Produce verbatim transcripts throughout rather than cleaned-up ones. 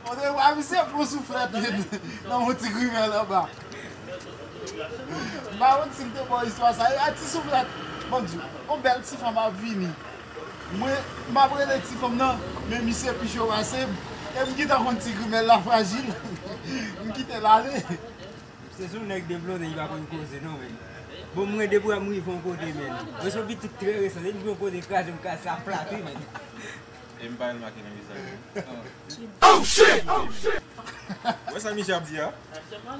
Odewa, misye pran souflèt li nan yon ti grimèl anba. M pa konn si m te ba w istwa sa. E a ti souflèt, ban m di w, yon bèl ti fanm ap vini. Mwen, m ap rele ti fanm nan, men misye pi cho pase m. E m gentan konn ti grimèl la frajil. M kite l ale. Se sou nèg devlope, li pa konn koze non, men. Bon, mwen depi m rive yon kote, men. Mwen se yon pitit trè resan, depi yon kote kraze, m kraze sa plat, wi, men. E m pa remake nan vizaj li. Oh shit! Oh shit! Wè sa misye ap di a?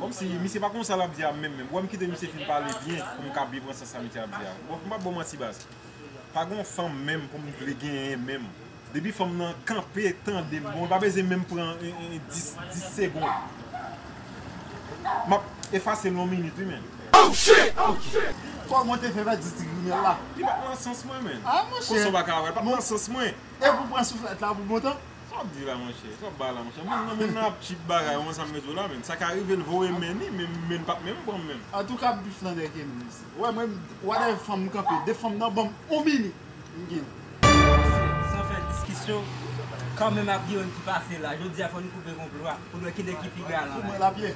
Kòmsi misye pa konn sa l ap di a menm, menm. Wè m kite misye fin pale byen pou m ka byen pran sans sa misye ap di a. Bon, m p ap ba w manti baz. Pa gen yon fanm menm pou m vle genyen menm. Depi fanm nan kanpe, tande m, bon, li pa bezwen menm pran, eh, eh, dis, dis segonn. M ap efase l yon minit, wi, men. Oh shit! Oh shit! Kòman w te fè pèdi ti grimèl la? Li pa t nan sans mwen, men. Ah, monchè. Konsa w pa ka wè, li pa t nan sans mwen. E pou pran souflèt la pou bon tan? Sa w ap di la, monchè? Sa w ap bay la, monchè? Moun nan, moun nan ap chip bagay, ou konn sa m vle di w la, men. Sa ka rive l voye men li, men, men li pa t menm pran m menm. Antouka, m pi flandè ke nou, mesye. Wè, mwen, whatever fanm m kanpe, de fanm nan ban m yon minit, m gen. San fè diskisyon, kanmenm ap gen youn ki pase la. Jodi a, fò n koupe konplo a, pou n wè kilè ki pi galan la. Pou mwen, l ap ye.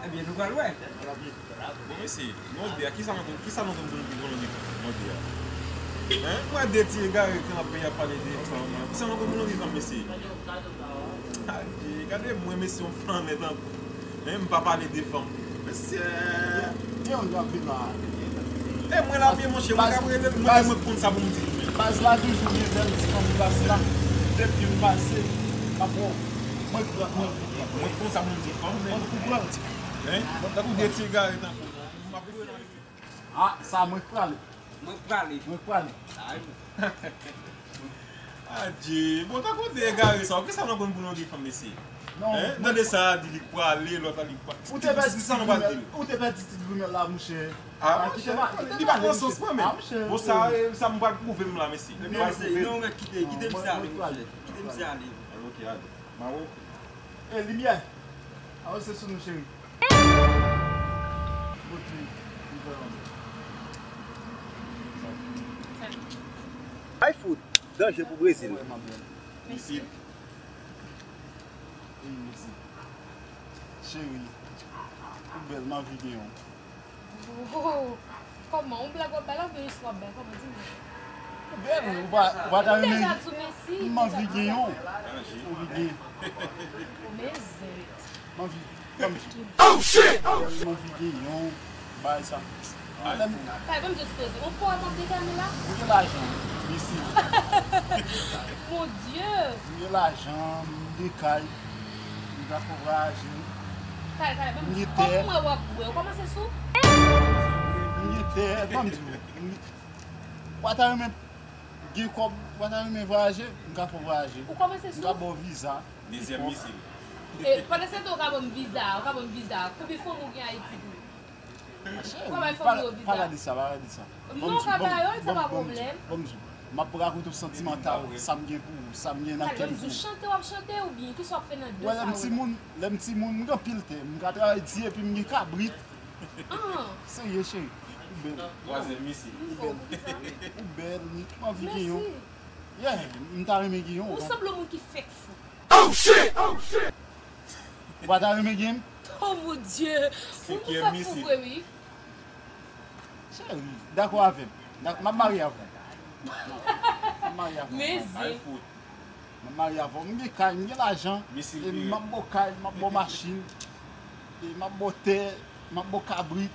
Ebyen, nou pral wè. L ap ye. Bon, mesye, nou de a, kisa nou konn, kisa nou konn pou nou di konnen de nou de a? Hein? Mwen de ti egare kanpe y ap pale de fanm. Kisa nou konn pou nou di fanm, mesye? Adje, gade mwen, mesye, yon flannè tankou. Hein, m pa pale de fanm. Mesye! Gen yon k ap vin la. E mwen la byen, monchè, mwen k ap rele l, mwen, mwen konn sa pou m di. Baz la toujou gen bèl ti fanm plas la. Depi m pase, m ap wè w. Mwen pran, mwen pran. Mwen konn sa pou m di fanm, men. Mwen konprann. Hein? Tankou de ti egare tankou. Ah, sa mwen k prale. Mwen k prale. Mwen k prale. Adje, bon, tankou de egare sa, kisa nou konn pou nou di fanm, mesye? Hein? Tande sa a di li k prale, lòt la di li k prale. Ou te pèdi ti grimèl, ou te pèdi ti grimèl la, monchè. Ah, monchè, li pa nan sans mwen, men. Bon, sa, sa m pral pwouve m la, mesye. Ebyen, mesye, non, men kite, kite misye ale, monchè. Kite misye ale. Ok, ale. Mawo. E limyè. Avanse sou nou, cheri. Ay fout, danje pou Brezil. Misil. Cheri, ou bèl, m anvi gen yon. Oh, kòman? Yon blag w ap bay la oubyen istwa w ap bay? Kòman, di m? Ou bèl, ou pa, ou pa ta renmen. M anvi gen yon. Ou anvi gen. Men zèt. M anvi, m anvi. Oh shit! M anvi gen yon. Bay sa. Kay, ban m jis poze. Yon pòt ap dekane la? Ou gen lajan, mesye. Mon Dieu! M gen lajan, m gen kay. M ka fè w vwayaje. Kay, kay, ban m di, kòm mwen wè w ap bwè, ou kòmanse sou? M gen tè, ban m di w. M gen, w pa ta renmen gen kòb, w pa ta renmen vwayaje, m ka fè w vwayaje. Ou kòmanse sou? M ka ba w viza. Dezyèm misil. E, pandan se tan, ou ka ban m viza, ou ka ban m viza. Konbyen fanm ou gen Ayiti tou? Ou ka bay fanm yo viza? Pa gade sa, pa gade sa. Non, ou ka ba yo, sa pa pwoblèm. Ban m di w, m ap rakonte w santimantal, sa m gen pou ou, sa m gen nan kè m pou ou. Chante w ap chante oubyen kisa w ap fè nan de sa? Wè, lè m timoun, lè m timoun, m gen anpil tè. M ka travay di epi m gen kabrit. Serye, cheri. Ou bèl. Twazyèm misil. Ou bèl. Ou bèl, m anvi gen yon. Yeah, m ta renmen gen yon. Ou sanble yon moun ki fèk fou. Oh shit! Oh shit! Ou pa ta renmen gen m? Oh mon Dieu! Ou fèk fou vre, wi. Cheri, dakò avè m. M ap marye avè w. M ap marye avè w. Mezanmi. M ap marye avè w. M gen kay, m gen lajan. E m ap ba w kay, m ap ba w machin. E m ap ba w tè, m ap ba w kabrit.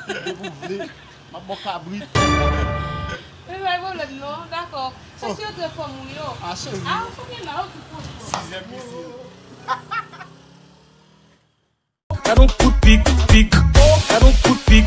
Depi w vle, m ap ba w kabrit. Men pa gen pwoblèm non, dakò. Chèche yo trè fanm ou yo. Ah, cheri. Ah, ou konnen la, ou tout konprann. Sizyèm misil. Gad yon kout pik, pik. Gad yon kout pik.